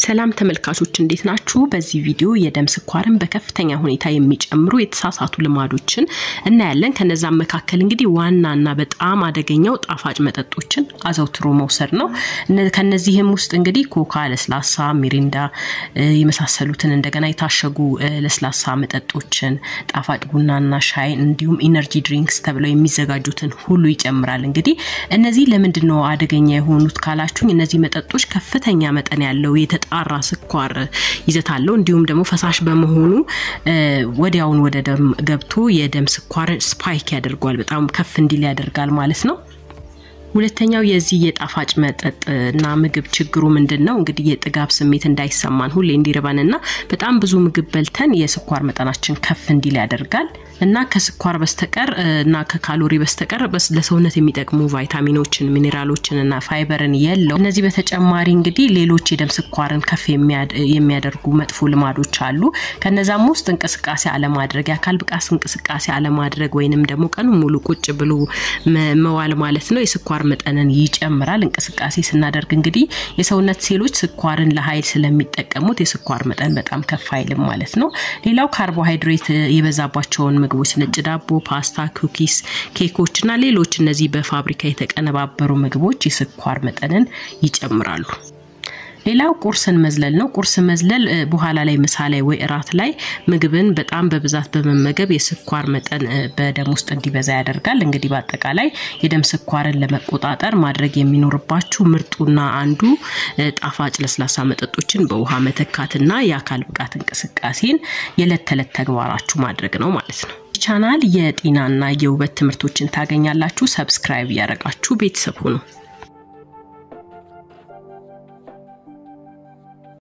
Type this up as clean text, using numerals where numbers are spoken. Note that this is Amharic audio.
ሰላም ተመልካቾች፣ እንዴት ናችሁ? በዚህ ቪዲዮ የደም ስኳርን በከፍተኛ ሁኔታ የሚጨምሩ የተሳሳቱ ልማዶችን እናያለን። ከነዛም መካከል እንግዲህ ዋናና በጣም አደገኛው ጣፋጭ መጠጦችን አዘውትሮ መውሰድ ነው። ከነዚህም ውስጥ እንግዲህ ኮካ፣ ለስላሳ፣ ሚሪንዳ የመሳሰሉትን፣ እንደገና የታሸጉ ለስላሳ መጠጦችን፣ ጣፋጭ ቡናና ሻይ እንዲሁም energy drinks ተብለው የሚዘጋጁትን ሁሉ ይጨምራል። እንግዲህ እነዚህ ለምንድን ነው አደገኛ የሆኑት ካላችሁኝ፣ እነዚህ መጠጦች ከፍተኛ መጠን ያለው የተጣራ ስኳር ይዘት አለው። እንዲሁም ደግሞ ፈሳሽ በመሆኑ ወዲያውን ወደ ደም ገብቶ የደም ስኳርን spike ያደርገዋል፣ በጣም ከፍ እንዲል ያደርጋል ማለት ነው። ሁለተኛው የዚህ የጣፋጭ መጠጥ እና ምግብ ችግሩ ምንድን ነው? እንግዲህ የጥጋብ ስሜት እንዳይሰማን፣ ሁሌ እንዲርበንና በጣም ብዙ ምግብ በልተን የስኳር መጠናችን ከፍ እንዲል ያደርጋል። እና ከስኳር በስተቀር እና ከካሎሪ በስተቀር ለሰውነት የሚጠቅሙ ቫይታሚኖችን፣ ሚኔራሎችን እና ፋይበርን የለው። እነዚህ በተጨማሪ እንግዲህ ሌሎች የደም ስኳርን ከፍ የሚያደርጉ መጥፎ ልማዶች አሉ። ከነዛም ውስጥ እንቅስቃሴ አለማድረግ፣ የአካል ብቃት እንቅስቃሴ አለማድረግ ወይንም ደግሞ ቀኑ ሙሉ ቁጭ ብሎ መዋል ማለት ነው፣ የስኳር መጠንን ይጨምራል። እንቅስቃሴ ስናደርግ እንግዲህ የሰውነት ሴሎች ስኳርን ለኃይል ስለሚጠቀሙት የስኳር መጠን በጣም ከፍ አይልም ማለት ነው። ሌላው ካርቦሃይድሬት የበዛባቸውን ምግቦች፣ ነጭ ዳቦ፣ ፓስታ፣ ኩኪስ፣ ኬኮች እና ሌሎች እነዚህ በፋብሪካ የተቀነባበሩ ምግቦች የስኳር መጠንን ይጨምራሉ። ሌላው ቁርስን መዝለል ነው። ቁርስ መዝለል በኋላ ላይ ምሳ ላይ ወይ እራት ላይ ምግብን በጣም በብዛት በመመገብ የስኳር መጠን በደም ውስጥ እንዲበዛ ያደርጋል። እንግዲህ በአጠቃላይ የደም ስኳርን ለመቆጣጠር ማድረግ የሚኖርባችሁ ምርጡና አንዱ ጣፋጭ ለስላሳ መጠጦችን በውሃ መተካትና የአካል ብቃት እንቅስቃሴን የዕለት ተዕለት ተግባራችሁ ማድረግ ነው ማለት ነው። ቻናል የጤናና የውበት ትምህርቶችን ታገኛላችሁ። Subscribe እያደረጋችሁ ቤተሰብ ሁኑ።